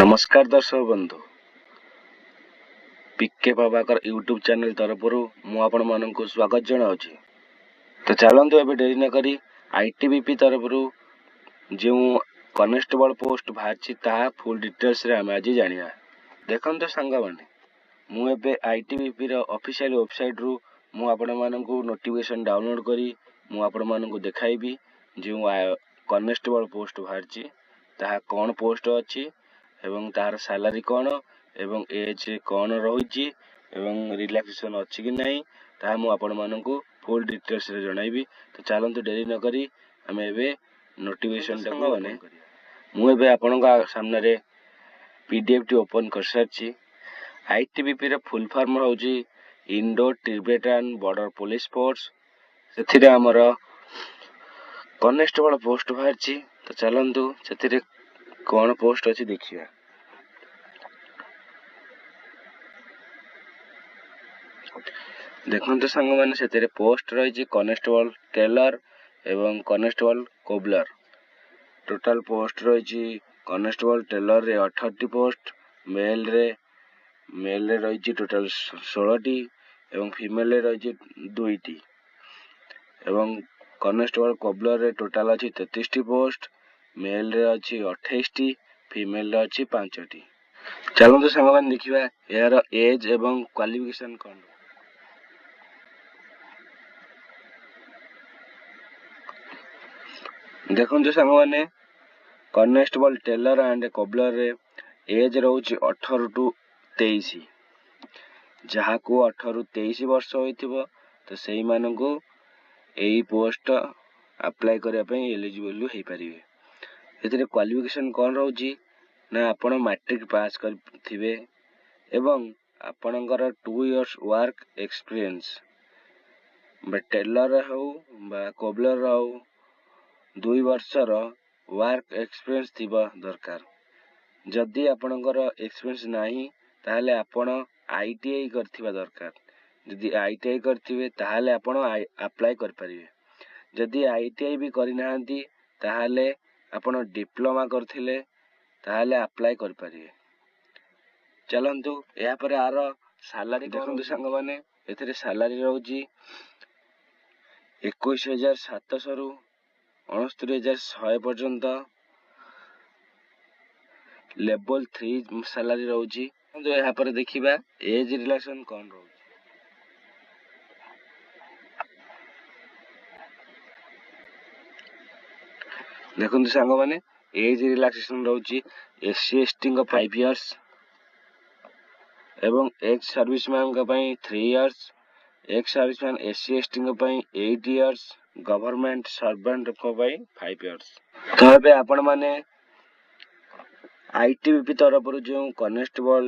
ନମସ୍କାର ଦର୍ଶକ ବନ୍ଧୁ, ପିକେ ପ୍ରଭାକର ୟୁଟ୍ୟୁବ୍ ଚ୍ୟାନେଲ୍ ତରଫରୁ ମୁଁ ଆପଣମାନଙ୍କୁ ସ୍ୱାଗତ ଜଣାଉଛି। ତ ଚାଲନ୍ତୁ, ଏବେ ଡେରି ନକରି ଆଇଟିବିପି ତରଫରୁ ଯେଉଁ କନେଷ୍ଟବଳ ପୋଷ୍ଟ ବାହାରିଛି, ତାହା ଫୁଲ୍ ଡିଟେଲ୍ସରେ ଆମେ ଆଜି ଜାଣିବା। ଦେଖନ୍ତୁ ସାଙ୍ଗମାନେ, ମୁଁ ଏବେ ଆଇଟିବିପିର ଅଫିସିଆଲ ୱେବସାଇଟ୍ରୁ ମୁଁ ଆପଣମାନଙ୍କୁ ନୋଟିଫିକେସନ୍ ଡାଉନଲୋଡ଼୍ କରି ମୁଁ ଆପଣମାନଙ୍କୁ ଦେଖାଇବି, ଯେଉଁ କନେଷ୍ଟବଳ ପୋଷ୍ଟ ବାହାରିଛି ତାହା କ'ଣ ପୋଷ୍ଟ ଅଛି ଏବଂ ତାହାର ସାଲାରୀ କ'ଣ ଏବଂ ଏଜ୍ କ'ଣ ରହିଛି ଏବଂ ରିଲାକ୍ସେସନ୍ ଅଛି କି ନାହିଁ, ତାହା ମୁଁ ଆପଣମାନଙ୍କୁ ଫୁଲ୍ ଡିଟେଲ୍ସରେ ଜଣାଇବି। ତ ଚାଲନ୍ତୁ, ଡେରି ନକରି ଆମେ ଏବେ ନୋଟିଫିକେସନ୍ଟାକୁ ଓପନ୍ କରିବା। ମୁଁ ଏବେ ଆପଣଙ୍କ ସାମ୍ନାରେ ପିଡିଏଫ୍ଟି ଓପନ୍ କରିସାରିଛି। ଆଇଟିବିପିର ଫୁଲ୍ ଫର୍ମ ହେଉଛି Indo Tibetan Border Police Force. ସେଥିରେ ଆମର କନେଷ୍ଟବଳ ପୋଷ୍ଟ ବାହାରିଛି। ତ ଚାଲନ୍ତୁ, ସେଥିରେ କ'ଣ ପୋଷ୍ଟ ଅଛି ଦେଖିବା। ଦେଖନ୍ତୁ ସାଙ୍ଗମାନେ, ସେଥିରେ ପୋଷ୍ଟ ରହିଛି କନେଷ୍ଟବଳ ଟେଲର ଏବଂ କନେଷ୍ଟବଳ କୋବଲର। ଟୋଟାଲ ପୋଷ୍ଟ ରହିଛି କନେଷ୍ଟବଳ ଟେଲରରେ 18ଟି ପୋଷ୍ଟ, ମେଲରେ ରହିଛି ଟୋଟାଲ 16ଟି ଏବଂ ଫିମେଲରେ ରହିଛି 2ଟି ଏବଂ କନେଷ୍ଟବଳ କୋବଲରରେ ଟୋଟାଲ ଅଛି 33ଟି ପୋଷ୍ଟ, ମେଲରେ ଅଛି 28ଟି, ଫିମେଲରେ ଅଛି 5ଟି। ଚାଲନ୍ତୁ ସାଙ୍ଗମାନେ, ଦେଖିବା ଏହାର ଏଜ୍ ଏବଂ କ୍ୱାଲିଫିକେସନ୍ କ'ଣ। ଦେଖନ୍ତୁ ସାଙ୍ଗମାନେ, କନେଷ୍ଟବଳ ଟେଲର ଆଣ୍ଡ କୋବଲରରେ ଏଜ୍ ରହୁଛି 18 ଟୁ 23। ଯାହାକୁ 18ରୁ 23 ବର୍ଷ ହୋଇଥିବ, ତ ସେଇମାନଙ୍କୁ ଏଇ ପୋଷ୍ଟ ଆପ୍ଲାଏ କରିବା ପାଇଁ ଏଲିଜିବଲ୍ ହେଇପାରିବେ। ଏଥିରେ କ୍ୱାଲିଫିକେସନ୍ କ'ଣ ରହୁଛି ନା, ଆପଣ ମାଟ୍ରିକ ପାସ୍ କରିଥିବେ ଏବଂ ଆପଣଙ୍କର 2 ଇୟର୍ସ ୱାର୍କ ଏକ୍ସପିରିଏନ୍ସ ବା ଟେଲର ହେଉ ବା କୋବଲର ହେଉ, 2 ବର୍ଷର ୱାର୍କ ଏକ୍ସପିରିଏନ୍ସ ଥିବା ଦରକାର। ଯଦି ଆପଣଙ୍କର ଏକ୍ସପିରିଏନ୍ସ ନାହିଁ, ତାହେଲେ ଆପଣ ଆଇଟିଆଇ କରିଥିବା ଦରକାର। ଯଦି ଆଇଟିଆଇ କରିଥିବେ, ତାହେଲେ ଆପଣ ଆପ୍ଲାଏ କରିପାରିବେ। ଯଦି ଆଇଟିଆଇ ବି କରିନାହାନ୍ତି, ତାହେଲେ ଆପଣ ଡିପ୍ଲୋମା କରିଥିଲେ ତାହେଲେ ଆପ୍ଲାଏ କରିପାରିବେ। ଚାଲନ୍ତୁ, ଏହାପରେ ଆର ସାଲାରୀ ଦେଖନ୍ତୁ ସାଙ୍ଗମାନେ। ଏଥିରେ ସାଲାରୀ ରହୁଛି 21,700ରୁ 69,100 ପର୍ଯ୍ୟନ୍ତ। ଲେବଲ୍ 3 ସାଲାରୀ ରହୁଛି। ଏହାପରେ ଦେଖିବା ଏଜ୍ ରିଲାକ୍ସେସନ୍ କ'ଣ ରହୁଛି। ଦେଖନ୍ତୁ ସାଙ୍ଗମାନେ, ଏଜ୍ ରିଲାକ୍ସେସନ୍ ରହୁଛି ଏସ୍ ସି ଏସ୍ ଟିଙ୍କ 5 ଇୟର୍ସ ଏବଂ ଏକ୍ସ ସର୍ଭିସମ୍ୟାନଙ୍କ ପାଇଁ 3 years, ex serviceman S C S ଟିଙ୍କ ପାଇଁ 8 ଇୟର୍ସ, ଗଭର୍ଣ୍ଣମେଣ୍ଟ ସର୍ଭେଣ୍ଟଙ୍କ ପାଇଁ 5 ଇୟର୍ସ। ତ ଏବେ ଆପଣମାନେ ଆଇଟିବିପି ତରଫରୁ ଯେଉଁ କନେଷ୍ଟବଳ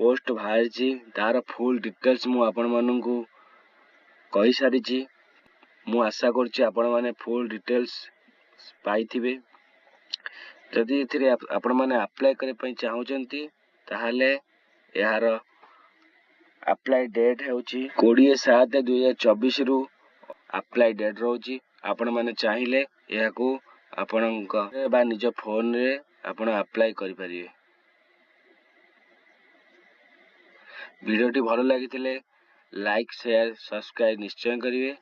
ପୋଷ୍ଟ ବାହାରିଛି, ତାହାର ଫୁଲ୍ ଡିଟେଲ୍ସ ମୁଁ ଆପଣମାନଙ୍କୁ କହିସାରିଛି। ମୁଁ ଆଶା କରୁଛି ଆପଣମାନେ ଫୁଲ୍ ଡିଟେଲ୍ସ ପାଇଥିବେ। ଯଦି ଏଥିରେ ଆପଣମାନେ ଆପ୍ଲାଏ କରିବା ପାଇଁ ଚାହୁଁଛନ୍ତି, ତାହେଲେ ଏହାର ଆପ୍ଲାଏ ଡେଟ୍ ହେଉଛି 20/7/2024ରୁ ଆପ୍ଲାଏ ଡେଟ୍ ରହୁଛି। ଆପଣମାନେ ଚାହିଁଲେ ଏହାକୁ ଆପଣଙ୍କ ବା ନିଜ ଫୋନରେ ଆପଣ ଆପ୍ଲାଏ କରିପାରିବେ। ଭିଡ଼ିଓଟି ଭଲ ଲାଗିଥିଲେ ଲାଇକ୍, ସେୟାର, ସବସ୍କ୍ରାଇବ୍ ନିଶ୍ଚୟ କରିବେ।